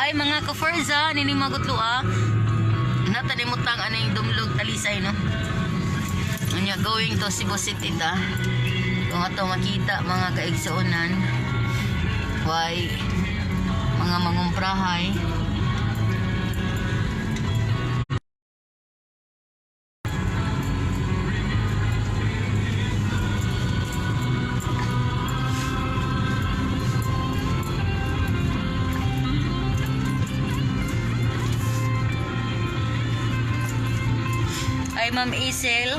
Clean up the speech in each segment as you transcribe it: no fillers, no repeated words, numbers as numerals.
Ay, mga ka-Forza, nining magutlo ah. Natalimutang ano yung Dumlog Talisay, no? Unya, going to Cebu City ta. Kung ato makita mga kaigsuonan, why mga mangumprahay. Ay, Ma'am Isel.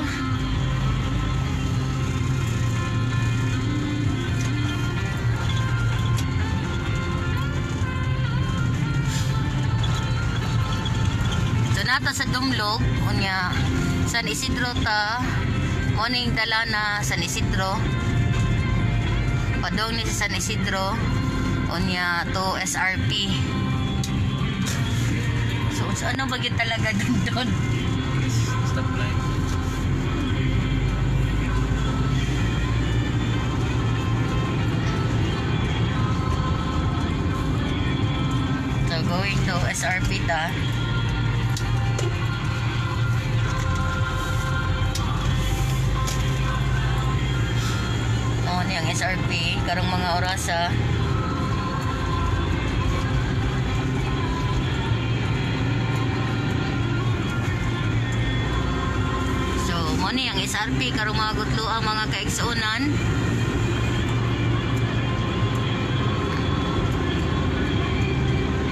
So nata sa Dumlog, unya San Isidro ta, morning dala na San Isidro. Padong ni sa San Isidro, unya to SRP. So, so ano ba gyud talaga dun doon? Stop light. So going to SRP ta. Oh, ni ang SRP karong mga orasa. So, mo ni ang SRP karong mga gutlo ang mga kaigsuonan.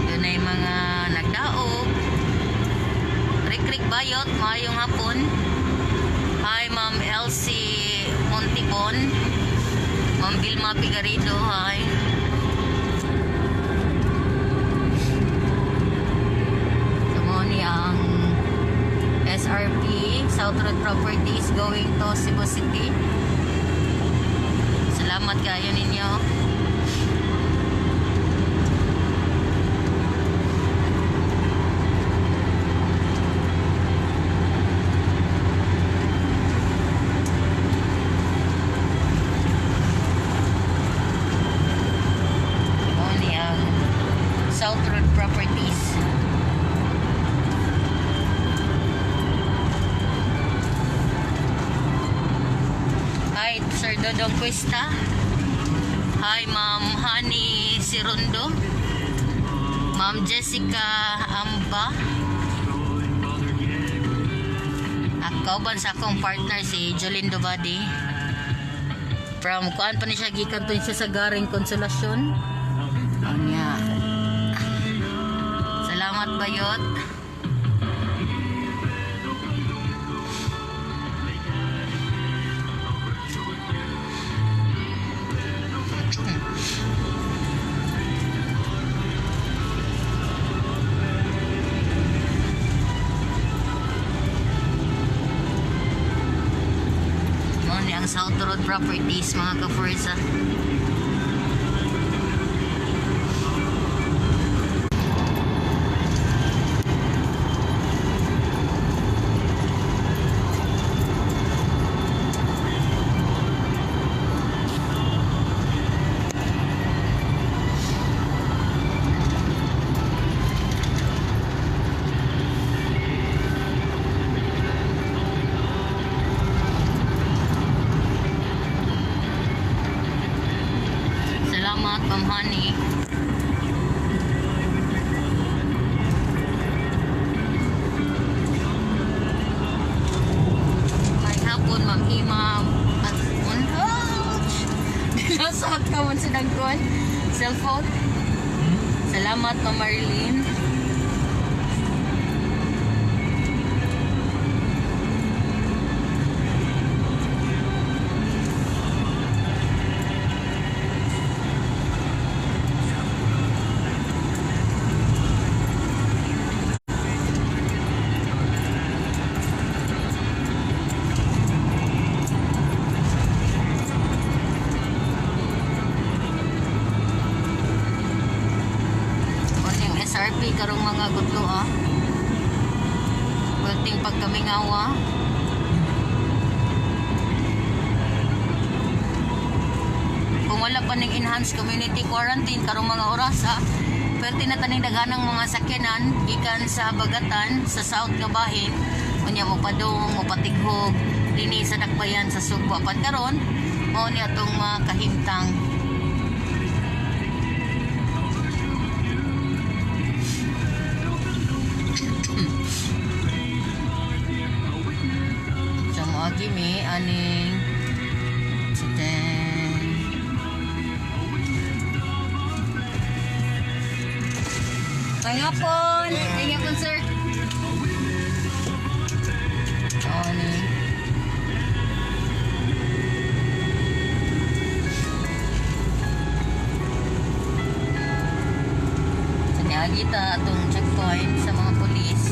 Doon ay mga nagdaog. Rikrik Bayot, maayong hapon. Hi, Ma'am Elsie Montibon. Ma'am Vilma Pigarido, hi. So, mo ni ang SRP, South Road Properties, going to Cebu City. Salamat kayo ninyo. Mo ni ang South Road Properties. Hi, Sir Dodong Cuesta. Hi, Ma'am Honey Sirundo. Ma'am Jessica Amba. Kauban sa akong partner si Jolene Dubadi. From kuan pa ni siya, gikan to siya sa Garing Consolacion. Unya. Salamat, bayot. Mao ni ang South Road Properties, mga ka-Forza. Salamat, Ma'am Honey. May hapon, Ma'am Ima. At ouch! Dilasot ka man sa dagkon. Cellphone. Salamat, Ma'am Marilyn. Ano yung SRP karong mga gutlo ah. Pwedeng pagkamingawa. Kung wala pa ning enhanced community quarantine karong mga oras ah, Pwerte na taning daghanang mga sakyanan gikan sa Habagatan sa South nga bahin. Unya mo padung, mo patighog dinhi sa Dakbayan sa Sugbo. Apan karon mao ni atong mga kahimtang. So moagi mi aning sa ten. Pangapon! Pangapon, sir. Oo, ni. So, niagi ta atong checkpoint sa mga polis.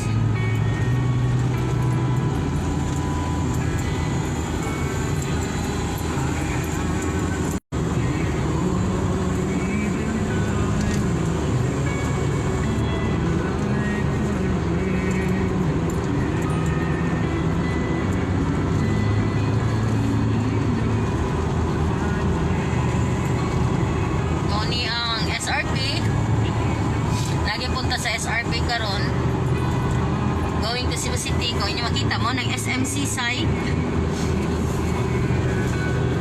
Mao ni ang SRP. Lagi punta sa SRP karon. Going to Cebu City. Kung inyo makita mo ng SMC site.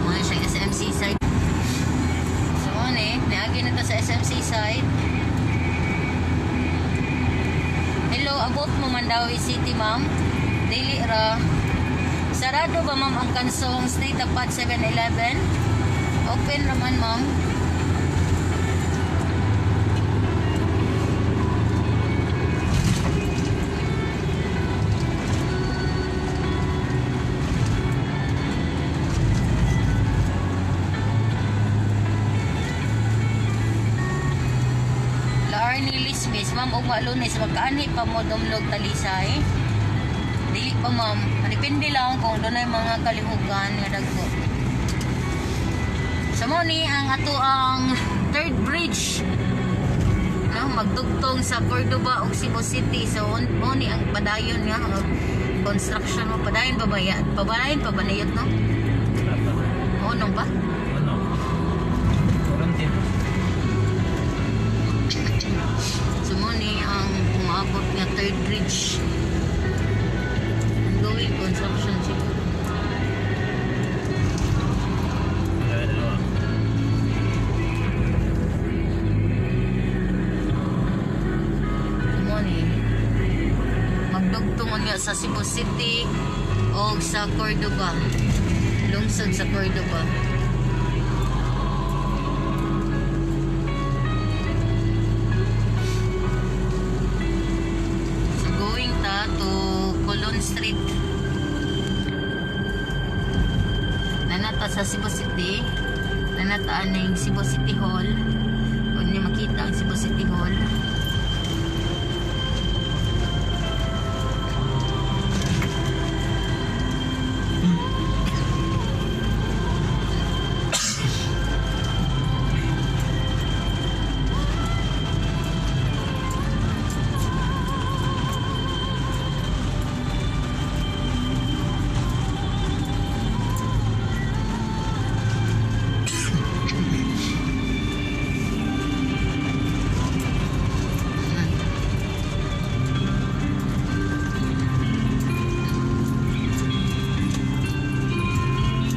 Mo na siyang SMC site. So mo ni, niagi na ta sa SMC site. Hello, abot mo Mandawi City, ma'am. Dili ra. Sarado ba ma'am ang Kansong Street tapat 7-Eleven? Open raman, ma'am. Laarni Lismis, ma'am, ugma Lunes, magkaanhi pa mo dumlog Talisay? Dili pa, ma'am. Depende lang kung dunay mga kalihukan nga dagko. Sa mo ni ang ato ang third bridge, no, magdugtong sa Cordoba ug Cebu City. So mo ni ang padayon nga ang construction mo padayon pa ba ya? Padayon pa ba niyot, no? Oo nung ba? Ano? Quarantine. So mo ni ang umaabot nga third bridge. Ongoing construction siguro. Kaya dalawa. So mo ni magdugtong nga sa Cebu City o sa Cordoba. Lungsod sa Cordoba. So going ta to Colon Street. Nanata sa Cebu City. Nanata aning Cebu City Hall. Kung niyo makita ang Cebu City Hall.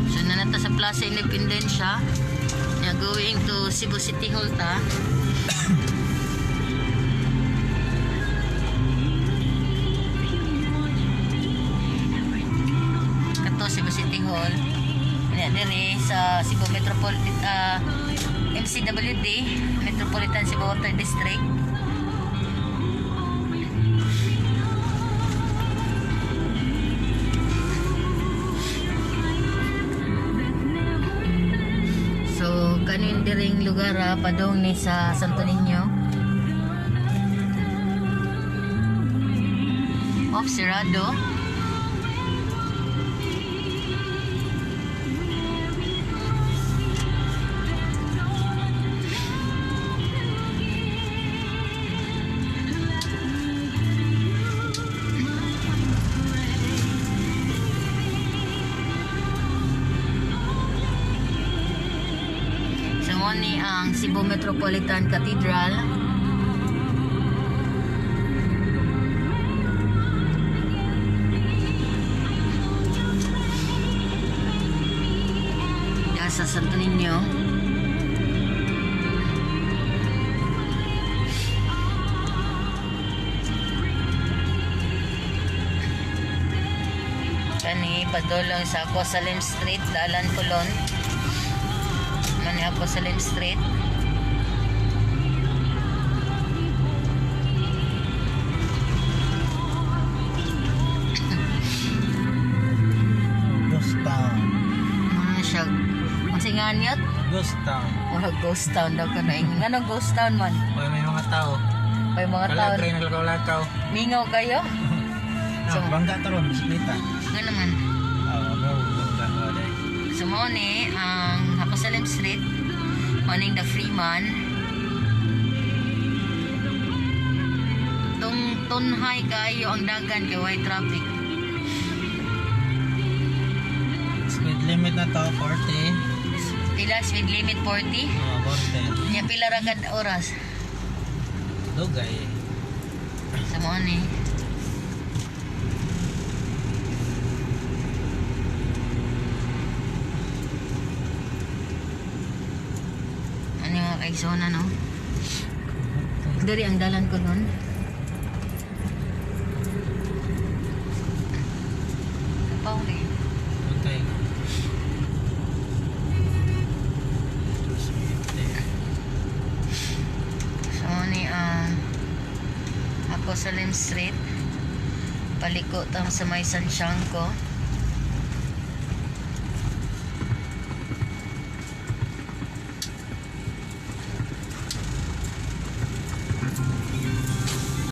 So nanata sa Plaza Independencia. Yeah, going to Cebu City Hall ta. Kato Cebu City Hall. Nya diri sa Cebu Metropolitan, MCWD, Metropolitan Cebu Water District. So kanin diring lugar ah, padung ni sa Santo Niño. Off sarado. So mo ni ang Cebu Metropolitan Cathedral. sa Santo Niño. Kani padulong sa Jacosalem Street, Dalan Colon. Mani Jacosalem Street. Ghost town. Mga siya. Ang singanyot, Ghost town. murag ghost town daw ka na. Nganong ghost town man? May may mga tao. May mga tao. Kalagray naglakaw-lakaw. Mingaw kayo? Ah, bangga to ron, bisikleta. Nga naman. Oo, bro, bangga ko dai. So mao ni ang Jacosalem Street. Mao ning the Freeman. Tung tunhay kayo ang dagan kay way traffic. Speed limit na to, 40. Pila speed limit 40. Oo, 40. Nya pila ra kad oras. Dugay. Sa mao ni. Ano yung mga kaigsoon, no? Dari ang dalan ko nun. Kapaw ni. Okay. 250. So, ni ang ako sa Lim Street. Paliko tam sa may San Siangco.